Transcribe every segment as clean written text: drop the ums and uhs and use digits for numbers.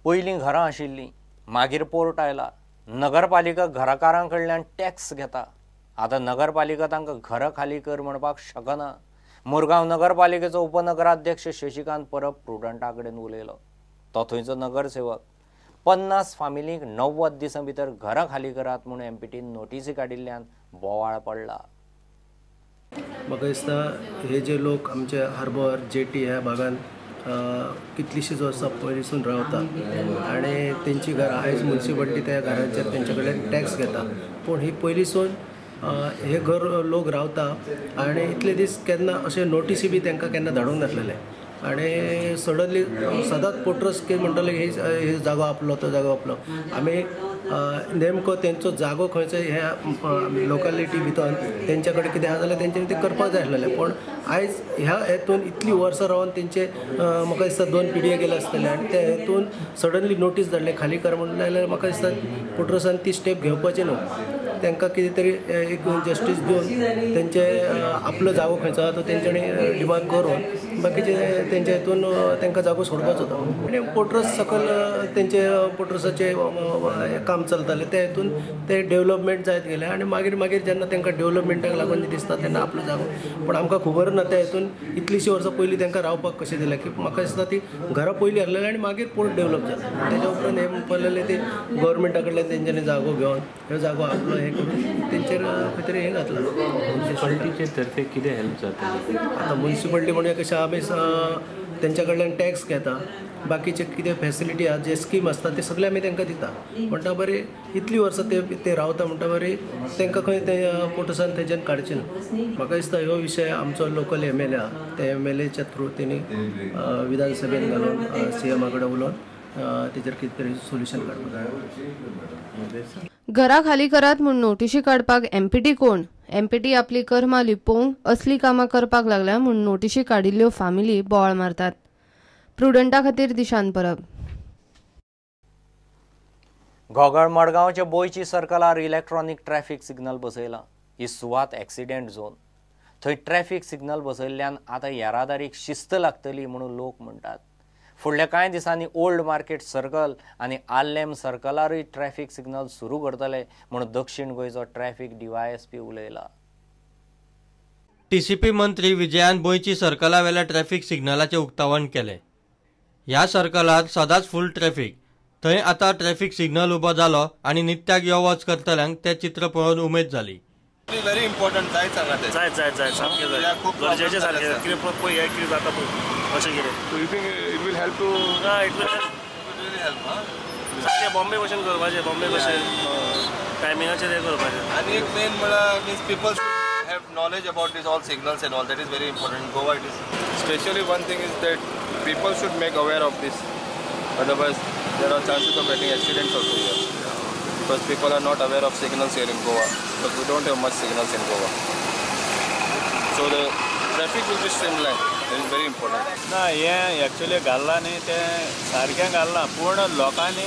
पयलीं घरां आशिल्लीं, मागीर पोर्ट आयला. नगरपालिका घराकारां कडल्यान टॅक्स घेता. आतां नगरपालिका तांकां घरां खाली कर म्हणपाक शकना. मुरगांव नगरपालिकेचो उपनगराध्यक्ष शशिकांत परब प्रुडंटा कडेन उलयलो. तो थंयचो नगरसेवक. 50 फामिलींक 90 दिसां भितर घरां खाली करात म्हूण एमपीटीन नोटीसी काडिल्ल्यान बोवाळ पडला. म्हाका दिसता हे जे लोक आमचे हार्बर जेटी ह्या भागान कितलींशींच वर्सां पयलींसून रावता आनी तेंची घरां आयज मुन्सिपालिटी त्या घरांचेर तेंचे कडल्यान टॅक्स घेता, पूण ही पयलींसून हे घर लोक रावता आनी इतले दीस केन्ना अशे नोटीसी बी तांकां केन्ना धाडूंक नासलेले आनी सडनली सदांच पोट्रस कितें म्हणटले हे जागो आपलो तो जागो आपलो. आमी नेमको तेंचो जागो खंयचो ह्या लोकालिटी भितर तेंच्या कडेन कितें आसा जाल्यार तेंच्यांनी तें करपाक जाय आसलेलें, पूण आयज ह्या हेतून इतलीं वर्सां रावन तेंचे म्हाका दिसता 2 पिढये गेले आसतले आनी त्या हेतून सडनली नोटीस धाडले खाली कर म्हणून जाल्यार म्हाका दिसता पोट्रसान ती स्टेप घेवपाची न्हू. तांकां कितें तरी एक जस्टीस दिवन तेंचे आपलो जागो खंयचो आसा तो तेंच्यांनी डिमांड करून बाकीचे तेंच्या हितून तांकां जागो सोडपाचो तो. आनी पोट्रस सकयल तेंचे पोट्रसाचे काम चलतालें त्या हितून ते डेवलपमेंट जायत गेलें आनी मागीर मागीर जेन्ना तांकां डेवलपमेंटाक लागून दिसता तेन्ना आपलो जागो, पूण आमकां खबर ना त्या हितून इतलीशीं वर्सां पयलीं तांकां रावपाक कशें दिलें की म्हाका दिसता ती घरां पयलीं आसलेलीं आनी मागीर पोर्ट डेवलप जालें. तेच्या उपरांत हे म्हणपाक ते गव्हर्मेंटा कडल्यान तेंच्यांनी जागो घेवन ह्यो जागो आपलो हें करून तेंचेर खंय तरी हें घातलां. मुन्सिपालिटीचे तर्फे कितें हेल्प जाता? आतां मुन्सिपालिटी म्हणजे कशें आमी तेंच्या कडल्यान टॅक्स घेता, बाकीचे कितें फेसिलिटी आसा जे स्कीम आसता ते सगळे आमी तांकां दिता. म्हणटा बरें इतलीं वर्सां ते रावता म्हणटा बरें तांकां खंय ते पोटसान थंयच्यान काडचें ना. म्हाका दिसता हो विशय आमचो लोकल एम एल ए आसा त्या एम एल एच्या थ्रू तेणी विधानसभेन घालून सी एमा कडेन उलोवन तेजेर कितें तरी सोल्युशन काडपाक जाय. घरा खाली करात म्हूण नोटिशी काडपाक एमपीटी कोण? एमपीटी आपली कर्मां लिपोवंक असली कामां करपाक लागल्या म्हूण नोटिशी काडिल्ल्यो फामिली बोवाळ मारतात. प्रुडंटा खातीर दिशान परब. घोगळ मडगांवच्या बोयची सर्कलार इलेक्ट्रॉनिक ट्रॅफिक सिग्नल बसयला. ही सुवात एक्सिडेंट झोन. थंय ट्रॅफिक सिग्नल बसयल्ल्यान आतां येरादारीक शिस्त लागतली म्हणून लोक म्हणटात. फुडल्या कांय दिसांनी ओल्ड मार्केट सर्कल आनी आर्लेम सर्कलारूय ट्रॅफिक सिग्नल सुरू करतले म्हणून दक्षिण गोंयचो ट्रॅफिक डीवायएसपी उलयला. टीसीपी मंत्री विजयान बोयची सर्कलावेल्या ट्रॅफिक सिग्नलाचें उक्तावण केलें. ह्या सर्कलार सदांच फूल ट्रॅफिक. थंय आतां ट्रॅफिक सिग्नल उबो जालो आनी नित्याक यो वच करतल्यांक तें चित्र पळोवन उमेद जाली. व्हेरी इम्पॉर्टंट जायत सांगा तें. जायत जायत जायत सामकें जाय, गरजेचें सारकें कितें पळय हें कितें जाता पळय अशें कितें. So you think it will help to? It will help, really help. हां, सारकें बॉम्बे भशेन करपाचें, बॉम्बे भशेन टायमिंगाचेर हें करपाचें. आनी एक मेन म्हळ्यार means people should have knowledge about this all signals and all, that is very important in Goa. It is specially one thing is that people should make aware of this, otherwise there are chances of getting accidents also here. Because people are not aware of signals here in Goa, because we don't have much signals in Goa. So the traffic will be streamlined. That is very important. ना हें actually घाललां न्ही तें सारकें घाललां, पूण लोकांनी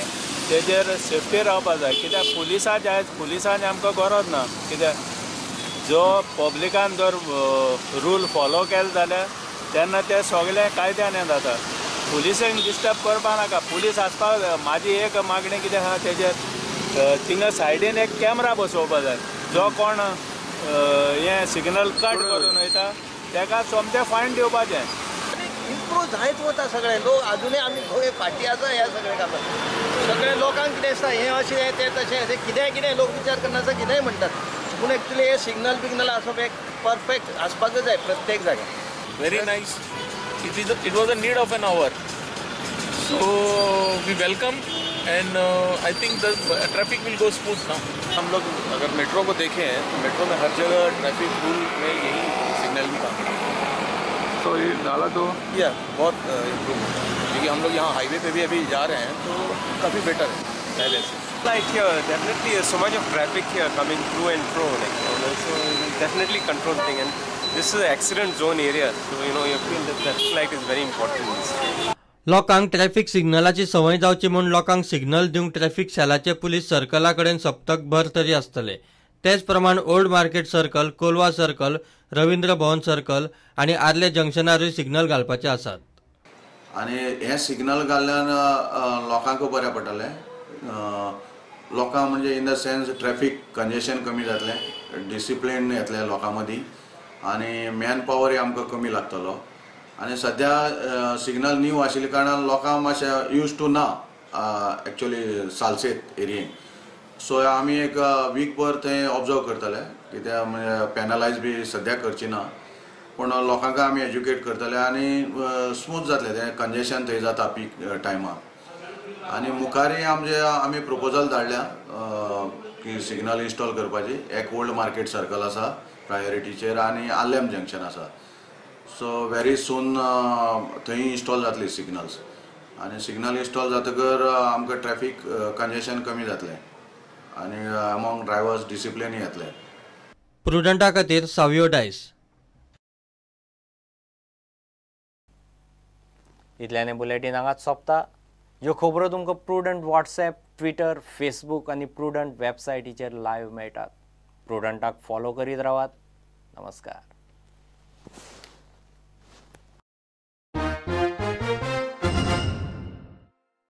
तेजेर safety रावपा जाय. कित्याक पुलिसांचे आयज पुलिसांनी आमकां गरज ना, कित्याक जो पब्लिकान जर रूल फॉलो केले जाल्यार तेन्ना ते सगळे कायद्यान हें जाता. पुलिसांक डिस्टर्ब करपा नाका, पुलीस आसपाक जाय. म्हाजी एक मागणी कितें आसा तेजेर थिंगा सायडीन एक कॅमरा बसोवपा जाय, जो कोण हें सिग्नल कट करून वयता तेका सोमतें फायन दिवपाचें. इम्प्रूव जायत वता सगळे लोक, अजुनूय आमी गोंय फाटीं आसा ह्या सगळ्या कामाक. सगळे लोकांक कितें दिसता हें अशें तें तशें अशें कितेंय कितें लोक विचार करनासतना कितेंय म्हणटात, पूण एक्चुली हे सिग्नल बिग्नल आसप एक परफेक्ट आसपाकच जाय प्रत्येक जाग्यार. Very nice. It was a need of an hour, so we welcome and I think the traffic will go smooth now. हम लोग अगर मेट्रो को देखें तो मेट्रो में हर जगह ट्रैफिक रूल में यही सिग्नल भी काम करता है. तो ये नाला तो या बहुत इम्प्रूव होता है, क्योंकि हम लोग यहाँ हाईवे पे भी अभी जा रहे हैं तो काफ़ी बेटर है पहले से. Like here, definitely so much of traffic here coming through and fro, like so definitely control thing, and this is an accident zone area, so you know you feel that traffic light is very important. लोकांक traffic सिग्नलाची संवय जावची म्हूण लोकांक signal दिवंक traffic सेलाचे police सर्कला कडेन सप्तकभर तरी आसतले. तेच प्रमाण old market circle, Colva circle, Ravindra Bhavan circle आनी आर्ले जंक्शनारूय सिग्नल घालपाचे आसात. आनी हें सिग्नल घाल्ल्यान लोकांक बरें पडटलें. लोकांक म्हणजे in the sense traffic congestion कमी जातलें, डिसिप्लीन येतलें लोकां मदीं आनी मॅन पावरय आमकां कमी लागतलो. आनी सद्या सिग्नल न्यू आशिल्ल्या कारणान लोकांक मातशें यूज टू ना एक्चुअली सालसेत एरियेन. सो आमी एक वीक भर थंय ऑब्जर्व करतले, कित्याक म्हणजे पॅनलायज बी सद्या करची ना, पूण लोकांक आमी एज्युकेट करतले आनी स्मूथ जातलें तें कंजेशन थंय जाता पीक टायमार. आनी मुखारय आमचे आमी प्रपोजल धाडल्या की सिग्नल इन्स्टॉल करपाची. एक ओल्ड मार्केट सर्कल आसा प्रायोरिटीचेर आनी आर्लेम जंक्शन आसा. सो व्हेरी सून थंय इन्स्टॉल जातली सिग्नल्स आनी सिग्नल इन्स्टॉल जातकर आमकां ट्रॅफीक कंजेशन कमी जातलें आनी अमोंग ड्रायवर्स डिसिप्लीन येतलें. प्रुडंटा खातीर सावियो डायस. इतल्याने बुलेटीन हांगाच सोंपता. ह्यो खबरो तुमकां प्रुडंट व्हॉट्सएप, ट्विटर, फेसबूक आनी प्रुडंट वेबसायटीचेर लायव्ह मेळटात. प्रुडंटाक फॉलो करीत रावात. नमस्कार.